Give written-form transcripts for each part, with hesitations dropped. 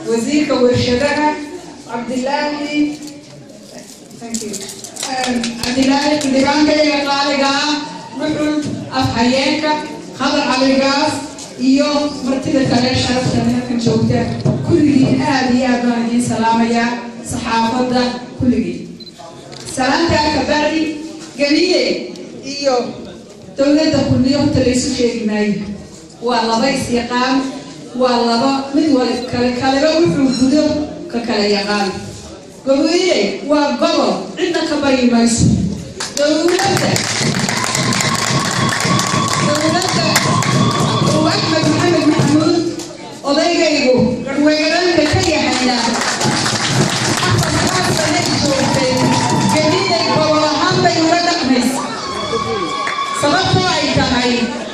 Wasiirka warshadaha Cabdilaahi, thank you, Cabdilaahi, xildhibaankayga qaaliga ah Nuxul, afhayeenka Khadar Caligaas iyo martida kale sharafta halkan joogta, kulligiin aada iyo aad baan idiin salaamayaa, saxaafadda kulligiin. Salaantaa kabacdi, Gabiile iyo dowladda Kulmiyo horta laysu sheegi maayo, waa laba is-yaqaan, waa laba mid wali kale kaleba wuxuu gudo ka kala yaqaan. Gabiile waa gobol, cidna ka baryi mayso. Dowladda uu Axmed Maxamed Maxamuud odaygaygu garweeraanka ka yahayna 4 sanay joogtay, Gabiilay gobol ahaan bay ula dhaqmaysa, sababtoo ay tahay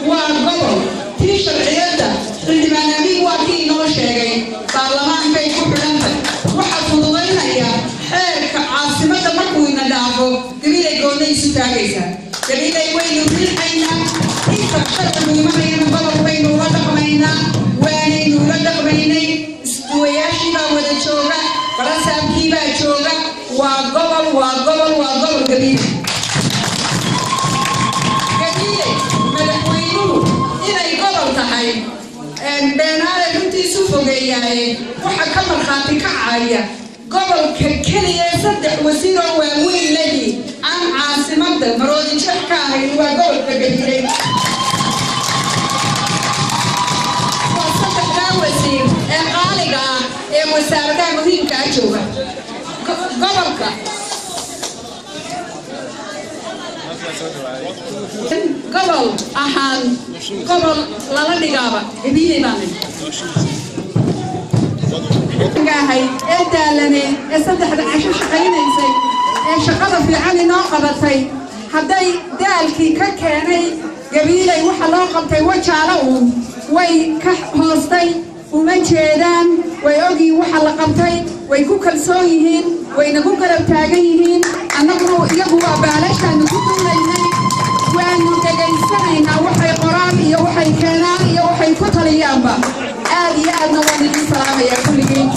waa gobol. Tii sharciyadda xildhibaan Amiin waa kii inoo sheegay, baarlamaankay ku xidhantay. Waxaa fududaynaya xeerka caasimadda markuu ina dhaafo, Gabiilay goonna isu taagaysaa. Gabiilay waynu riixaynaa inta sharcigu imanayana, gobol baynu ula dhaqmaynaa, waanaynu ula dhaqmaynay. Isduwayaashii baa wada jooga, barasaabkii baa jooga. Waa gobol, waa gobol, waa gobol Gabiile. Gabiile madaxweynuhu inay gobol tahay beenaale runtiisu fogeeyaaye, waxa ka markhaati kacaya gobolka keliya ee 3 wasiir oo waaweyn lehi aan caasimadda Maroodi Jeex ka ahayn waa gobolka Gabiiley, waa 3daa wasiir ee qaaliga ah ee wasaaradaha muhiimka ah jooga gobolka. Gobol ahaan gobol lala dhigaaba Gabiiley baan ahay ee daalane ee 3da casho shaqaynaysay ee shaqada fiican inoo qabatay. Hadday daalkii ka keenay Gabiiley waxa loo qabtay Wajaalo uun way ka hoostay, uma jeedaan, way ogyihiin waxa la qabtay, way ku kalsoon yihiin, wayna ku garab taagan yihiin. Annaguna iyagu waa baalashaanu ku duulaynay, waanu dhegaysanaynaa waxay qoraan iyo waxay keenaan iyo waxay ku taliyaanba. Aad iyo aadna waan idin salaamayaa kulligiin.